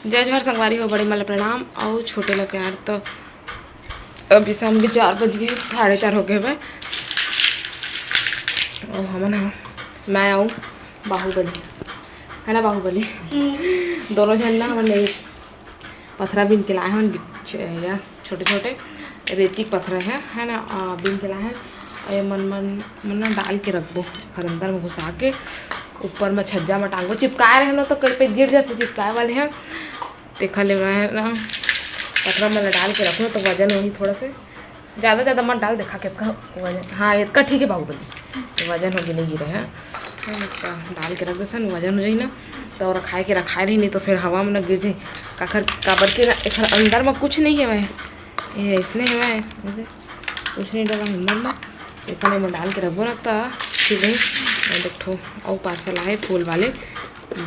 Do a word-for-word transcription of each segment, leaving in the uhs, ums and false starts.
जय जोहार संगवारी हो, बड़े मन ला प्रणाम अउ छोटे ला प्यार। तो अभी शाम के चार बज गए, साढ़े चार हो गए हवय। अउ हमन ह, मैं अउ बाहुबली, है ना बाहुबली? दोनों झन ना हमन नहीं पथरा बीन के लाए हन, बिच-, या छोटे-छोटे रेती के पथरा है, है ना, आ, बीन के लाए हन। अउ ये मन, मन, मन ना डाल के रखबो, ओखर अंदर में घुसा के, ऊपर में छज्जा में टांगबो। चिपकाए रहे ना तो कहीं पे गिर जाते चिपकाए वाले हैं, तेखर ले मैं ना पथरा मन ला डाल के रखूँ तो वजन होही थोड़ा से। ज़्यादा, ज़्यादा मत डाल, देखा कितना वजन। हाँ, इतना ठीक है बाहुबली, वजन होगे, नहीं गिरे है। हाँ, इतना डाल के रख देथन, वजन हो जाही ना, तो रखाए के रखाए रही, नहीं तो फिर हवा में ना गिर जाही। काकर, काबर के ना, एखर अंदर में कुछ नहीं है, ये इसने है, कुछ नहीं डाला अंदर में। एखर में डाल के रखबो ना, तो ठीक है। और एक ठो और पार्सल आए फूल वाले,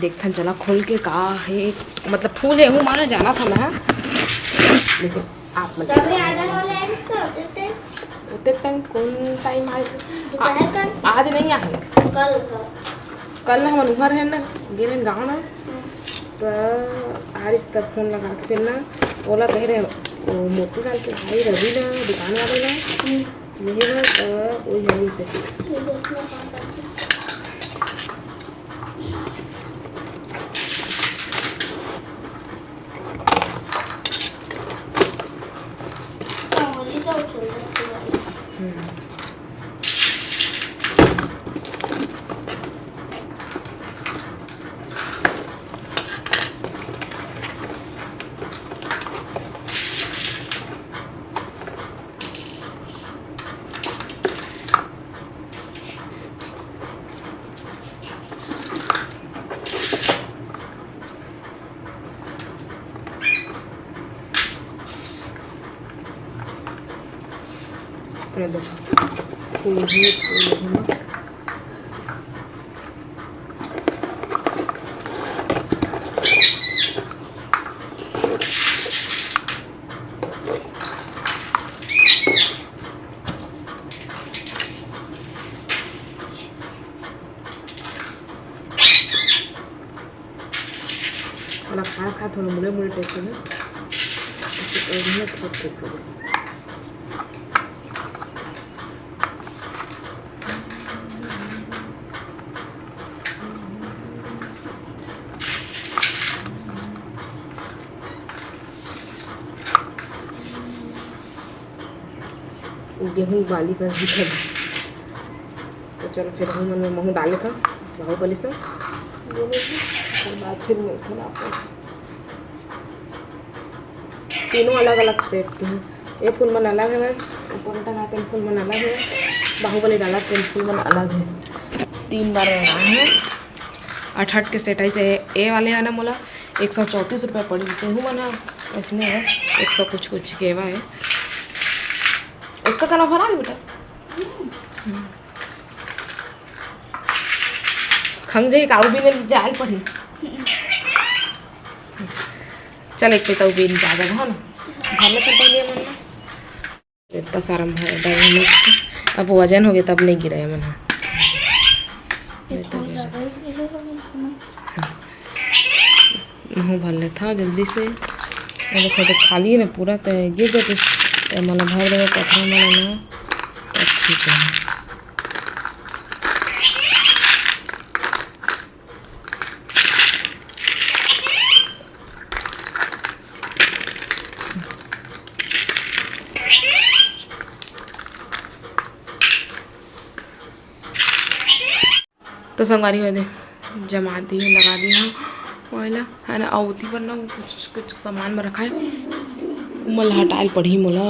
देखथन चला खोल के का है, मतलब फूल है, हूँ माना जाना था ना, लेकिन आप मत सबले आधा वाला है इसका, उतने टाइम। उतने टाइम कौन टाइम आए से? दोपहर का? आज नहीं आए। कल का। कल ना हमन उहर है ना, गेले गाँव ना, तो आरिस तब फोन लगा के फिर ना ओला कह रहे, वो मोतीलाल के भाई रवि ना दुकान वाले ना, हम्म। यही ना, तो वही हमी से। ये देखना कौन कौन सी। ये देखो, फूल ही फूल है। वाला खाना खाए थोड़ा मुड़े मुड़े टाइप के है। गेहूं बाली कस दिखत हे। तो चलो फिर हमन में महूं डाले था बाहुबली से। ओकर बाद फिर मिलथन आप। तीनों अलग-अलग सेट के हैं। ये फूल मन अलग है, ऊपर में टंगा तेन फूल मन अलग है, बाहुबली डाला तेन फूल मन अलग है। तीन बार मंगाए हैं। अठहठ के सेट ऐसे है। ये वाले है ना मोला एक सौ चौंतीस रुपया पड़ी, जैसे हूँ मना इसने बस एक सौ कुछ कुछ के है। इसका कला भरा बेटा। हम्म। खंग जाही, काऊ भी नहीं जाए पड़ी। चल, एक पे तो भी नहीं जाएगा, है ना? भर ले तो पहले मन ना। इतना सारा भर डाल हम। अब वजन हो गया, तब नहीं गिरा है मन, हाँ। ये तो गिरा। मुँह भर लेता हूँ जल्दी से। अब देखो, तो खाली है ना पूरा, तो गिर जाते। तो मन भर देवे, पथरा मन ना, तब ठीक है। तो संगवारी हो दे, जमा दी, लगा दी हाँ मोला, है ना। अउ ओती पर ना कुछ, कुछ सामान में रखा है, मोला हटाए पड़ही मोला,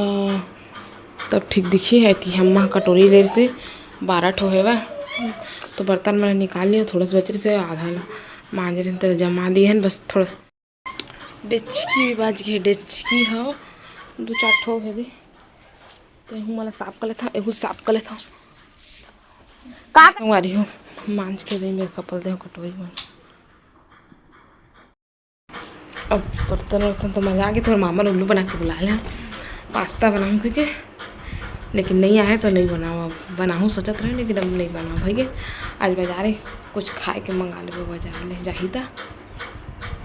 तब ठीक दिखी है। ती हम्मा कटोरी ले से बारह ठो हेवा, तो बर्तन में निकाल लियो, थोड़ा सा बच से आधा ला मांज रहे तो जमा दिए हैं बस थोड़ा। डेचकी भी बाज गई, डेचकी हो दो चार ठो है दे, तो एहू मोला साफ कर लेता, एहू साफ कर लेता। का संगवारी हो, मांज के दे मेरे कपल दे कटोरी मन। अब बर्तन वर्तन तो मजा आ गया, थोड़ा मामा ने उल्लू बना के बुला लिया, पास्ता बनाऊँ कह के, लेकिन नहीं आए तो नहीं बनाओ। अब बनाऊँ सोचत रहे, लेकिन अब नहीं बनाओ भैया। आज बाजारे कुछ खाए के मंगा लेबो, बाजार ले जाही ता।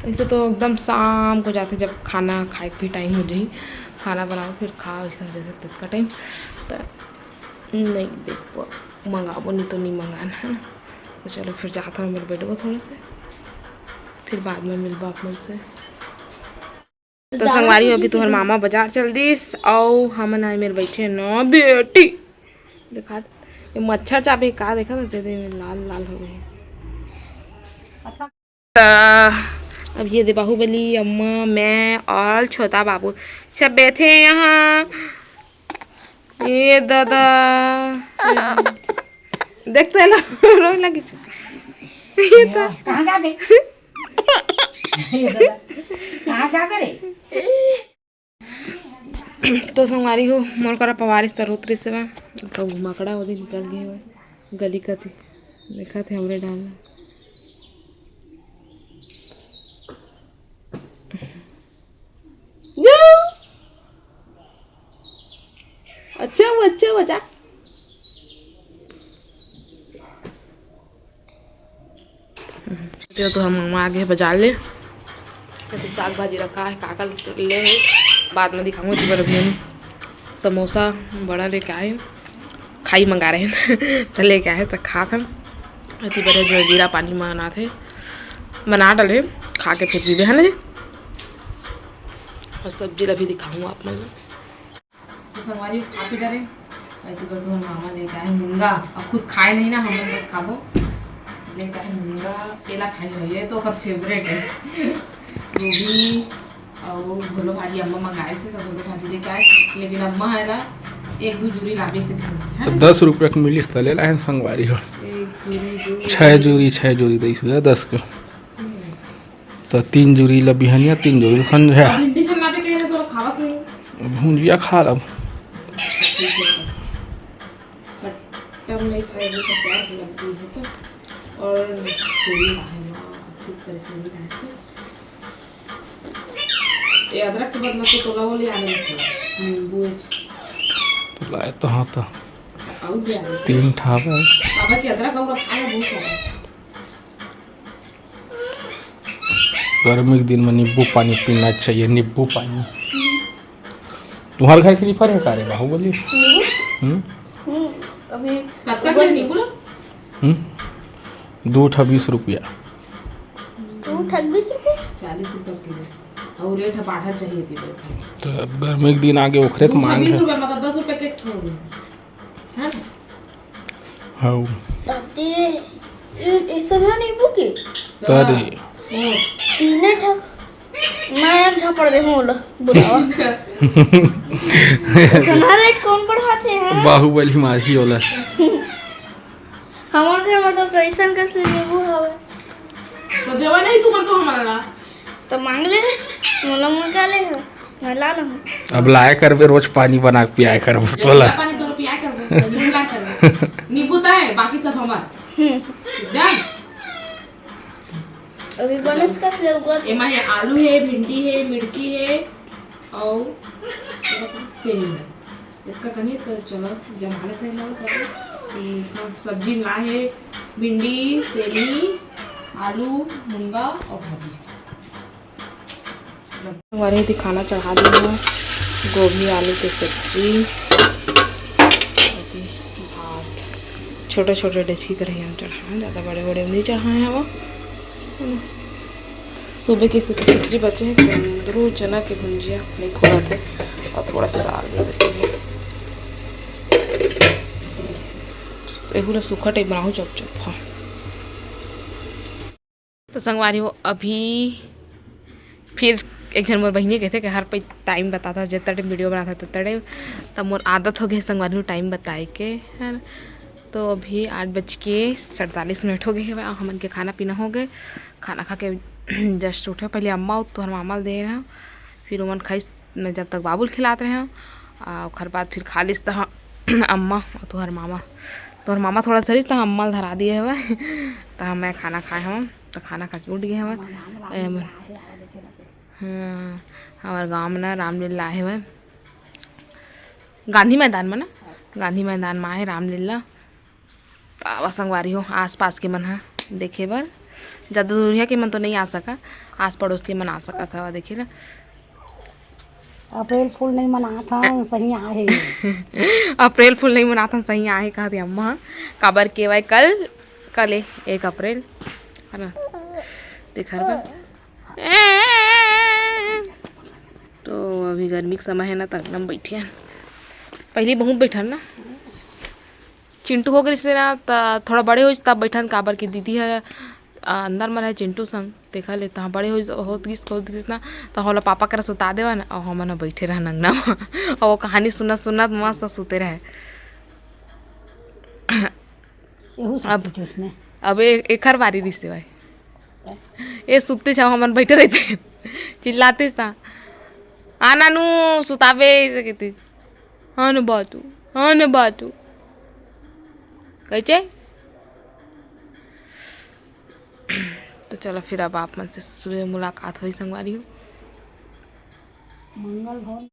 ऐसे तो एकदम शाम को जाथे, जब खाना खाए के भी टाइम हो जाही, खाना बनाओ फिर खाओ, ऐसा हो जाथे ततका टाइम। त नहीं देखबो, मंगाबो, नहीं तो नहीं मंगाना, है ना। तो चलो फिर जात हन, मेर बैठबो थोड़ा से, फिर बाद में मिलबो आप मन से। तो संगवारी हो, अभी तुहर मामा बाजार चल दिस, अउ हमन आए मेर बैठे न बेटी। देखा ये मच्छर चाबे का, देखा था जदे में लाल लाल हो गए। त अब ये दे बाहुबली, अम्मा, मैं और छोटा बाबू सब बैठे हैं यहाँ। ये दादा, देख तो ला, रोए लगी छु। ये तो कहाँ जाबे? ये दादा, कहाँ जाबे रे? तो संगवारी हो, मोर करा पवारिस त रोत रिस बा, तो घुमाकड़ा ओदे निकल गए बा गली कती, देखा थे हमरे डाल। अच्छा हुआ, अच्छा हुआ, जा। तो, तो हम मामा आगे बाजार ले, तो साग भाजी रखा है, काका ले है, बाद में दिखाऊंगा जी। बरबियन समोसा बड़ा लेके आए, खाई मंगा रहे हैं। तो लेके आए तो खा थन। अति बढ़िया जलजीरा पानी बनाथे, बना डाले, खा के फिर पीबे, है ना जी। और सब्जी ला भी दिखाऊंगा आप मन ला। तो संगवारी खा पी डरे, अउ एकर तो मामा लेके आए मुनगा, अब खुद खाए नहीं ना, हम लोग बस खाबो। लेके आए मुनगा, केला खाई हुई है तो ओकर फेवरेट है। गोभी और घोलो भाजी अम्मा मंगाए से, तो घोलो भाजी लेके आए, लेकिन अम्मा है ना एक दो जूरी लाबे से घर से, है तो ना? दस रुपया के मिलिस त ले लाए संगवारी हो। एक जूरी, दो छह जूरी। जूरी, छह जूरी दईस हुआ दस के। हम्म। त तीन जूरी ल बिहनिया, तीन जूरी ल संझा। भिंडी छन लाबे के है, तो खावस नहीं। भुंजिया खा लब। कट्टम नहीं खाए, ये सब प्याज लगती है तो। और सेवी लाए, वाह, खूब करे सेवी लाए तो। ये अदरक के बदला तो तोला वो ले आने से, नींबू है। तो लाए तो हाँ तो। और ले आने से। तीन ठा बा। बाबा के अदरक और रखा है बहुत सारा। गर्मी के दिन में नींबू पानी पीना चाहिए, नींबू पानी। तुम्हारे घर के रिफर है का रे बाहुबली? नींबू? हम्म? हम्म, अभी कतका के नींबू लो? हम्म? दू ठा बीस रुपया। दू ठा बीस रुपया? चालीस रुपया किलो। और रेट है, बाढ़ा चाहिए थी, देखो। तो अब गर्मी के दिन आगे ओखरे तो दू ठा मांग बीस है। रुपया, मतलब दस रुपया के एक ठो हो गया। है ना? हौ। दादी रे, ए-, ऐसा ना नींबू के? तरे। सोच। तीने ठक। मैं एक झापड़ दे हूँ ओला, बुलावा। ऐसा ना रेट कौन बढ़ाते हैं? बाहुबली मारही ओला। हमारे घर में तो कैसन कैसे नींबू हवे। तो देवा नहीं तुमन तो हमारा। तो मांग ले, मोला मंगा ले, मैं ला लूँ। अब लाए करबे, रोज पानी बना के पियाए करबो तोला। पानी तोला पियाए करबो, नींबू ला करबो। नींबू तो है, बाकी सब हमार। हम्म। डन। अभी बनस कस ले उगत। एमा है आलू है, भिंडी है, मिर्ची है, और सेमी है। इतका कनी तो चलो जमा लेते हैं लोग सब। हम्म, सब सब्जी ला है, भिंडी, सेमी, आलू, मुनगा और भाजी। हमारे यहाँ खाना चढ़ा दिया है, गोभी आलू की सब्जी, अभी भात। छोटे छोटे डेचकी कर हम चढ़ाए, ज़्यादा बड़े बड़े नहीं चढ़ाए हैं वो। सुबह के सब्जी बचे है, कुंदरू चना के भुंजिया नहीं खोला थे, और थोड़ा सा दाल दे देती हूँ। एहू ला सूखा टाइप बनाहूँ चप चप। हाँ, तो संगवारी हो, अभी फिर एक झन मोर बहिनी कहते कि हर पे टाइम बताता, जितना टाइम वीडियो बनाता उतना टाइम। तब मोर आदत हो गई संगवारी हो टाइम बताए के, है ना। तो अभी आठ बज के सैंतालीस मिनट हो गए हैं, हमन के खाना पीना हो गए। खाना खा के जस्ट उठे, पहले अम्मा अउ तोहर मामा ल दे रहे, फिर ओमन खाइस, मैं जब तक बाबू ल खिलात रहे, आ ओखर बाद फिर खा लिस त अम्मा अउ तोहर मामा, तोहर मामा थोड़ा सरिस त अम्मा ल धरा दिए हवय। त मैं खाना खाए हवं, त खाना खा के उठ गए हवय। ए, हमर, हाँ, हमर गाँव में ना रामलीला आहे हवय, गांधी मैदान में ना, गांधी मैदान में आहे रामलीला। त आवा संगवारी हो, आसपास के मन ह देखे बर। ज्यादा दूरिहा के मन तो नहीं आ सका, आस पड़ोस के मन आ सकत हवा, देखे ला। अप्रैल फूल नहीं मनात हन, सही आहे। अप्रैल फूल नहीं मनात हन, सही आहे, कहा थी अम्मा। काबर के वाई कल, कल ए, एक अप्रैल, है ना? देखा रे। तो अभी गर्मी के समय है ना, त अंगना में बैठे हैं। पहले बहुत बैठन ना, चिंटू हो गए ना, त थोड़ा बड़े हो तब बैठन, काबर के दीदी है आ, अंदर में रहे चिंटू संग। देखा ले, तहाँ बड़े हो, होत गिस, होत गिस ना, त होला पापा करा सुता देवा ना, और हमन ह बैठे रहन अंगना में। और वो कहानी सुनत सुनत मस्त सुते रहे। एहू अब सुती थी उसने। अब ए, एखर बारी रिश्ते भाई, ए सुतते छाव, हमन बैठे रहते, चिल्लाते सा, "आ नानू, सुताबे," ऐसे कहती, "हाँ न बातू, हाँ न बातू," कैसे। तो चलो, फिर अब आप मन से सुबह मुलाकात होई, संगवारी हो। मंगल भवन।